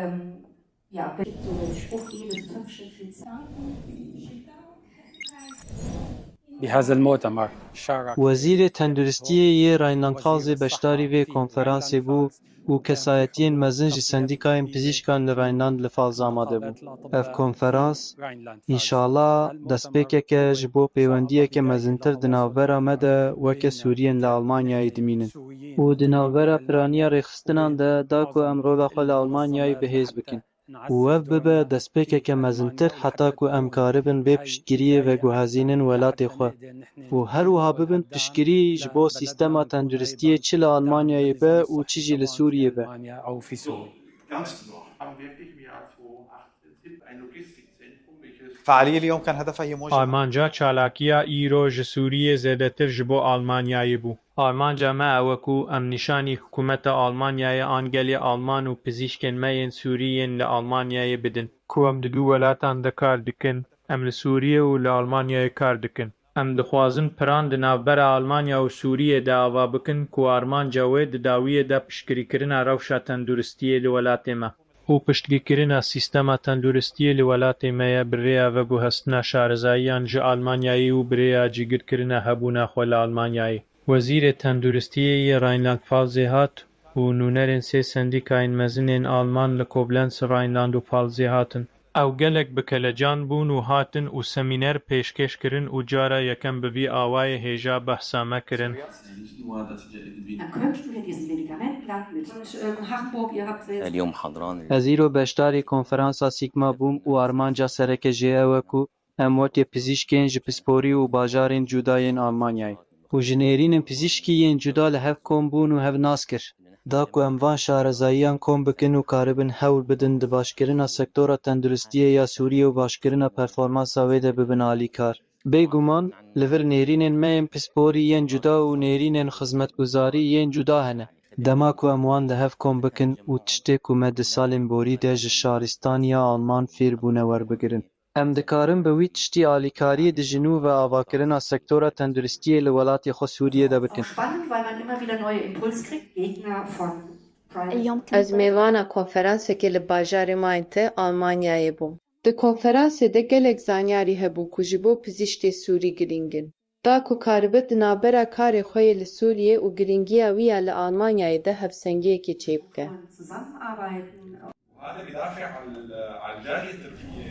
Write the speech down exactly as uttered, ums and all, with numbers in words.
Ähm, ja, wenn so ein Spruch jedes fünf Schritt viel Zeit. بهذا المؤتمر شارك Wezîrê Tenduristiyê yê Rheinland-Pfalzê beşdarî vê konferansê bû û kesayetiyên mezin ji sendîkayên pizîşkan li Rheinland li Pfalz amade bûn. Ev konferans, înşallah, destpêkek e ji bo pêwendiyeke mezintir di navbera me de weke Sûriyên li Almanyayê dimînin. Û di navbera piraniya rêxistinan de da ku em rola xwe li Almanyayê bi hêz bikin. Û ev bibe destpêkeke mezintir heta ku em karibin bê piştgiriyê veguhezînin welatê xwe û her wiha bibin piştgirî ji bo sîstema tenduristiyê çi li Almanyayê be û çi jî li Sûriyê be. فعالية اليوم كان هدفها هي موجهة Armanca çalakiya îro ji Sûriyê zêdetir ji bo Almanyayê bû. Armanca me ew e ku em nîşanî hikûmeta Almanyayê an gelê Alman û pizîşkên me yên Sûrî yên li Almanyayê bidin. Ku em di du welatan de kar dikin, em li Sûriyê û li Almanyayê kar dikin. Em dixwazin piran di navbera Almanya û Sûriyê de ava bikin ku armanca wê di dawiyê de piştgirîkirina rewşa tenduristiyê li welatê me û piştgirîkirina sîstema tenduristiyê li welatê me ye bi rêya veguhestina şarezayiyan ji Almanyayê û bi rêya cîgirkirina hebûna xwe li Almanyayê. Wezîrê Tenduristiyê yê Rheinland-Pfalzê hat û nûnerên sê sendîkayên mezin ên Alman li Koblenz, Rheinland û Pfalzê hatin. Ew gelek bi kelecan bûn û hatin û semîner pêşkêş kirin û cara yekem bi vî awayê hêja behsa me kirin. Dann könnten wir diesen Medikamentenplan mit und, ähm, Hamburg, ihr habt sehr اليوم حضران Ez îro beşdarî konferansa Sigma bûm û armanca sereke jê ew e ku em wekî pizîşkên ji pisporî û bajarên cuda yên Almanyayê û ji nêrînên pizîşkî yên cuda li hev kom bûn û hev nas kir. Da ku em van şarezayiyan kom bikin û karibin hewl bidin di başkirina sektora tenduristiyê ya Sûriyê û başkirina performansa wê de bibin alîkar. Bêguman, li vir nêrînên me yên pisporî yên cuda û nêrînên xizmetguzarî yên cuda hene. Dema ku em wan li hev kom bikin û tiştê ku me di salên borî de ji şaristaniya Alman fêr bûne werbigirin, em dikarin bi wî tiştî alîkariyê dijîn û ve avakirina sektora tenduristiyê li welatê xwe Sûriyê de bikin. Spannend, weil man immer wieder neue Impulse kriegt, Gegner von Private Ez mêvana konferansekê li bajarê Mainzê Almanyayê bûm. Di konferansê de gelek zanyarî hebû ku ji bo pizîşkê Sûrî girîng in. Da ku karibe di navbera karê xwe yê li Sûriyê û girîngiya wî ya li Almanyayê de hevsengiyekê çêbike. Zusammenarbeiten. وهذا بدافع عن ال- عن الجالية التركية.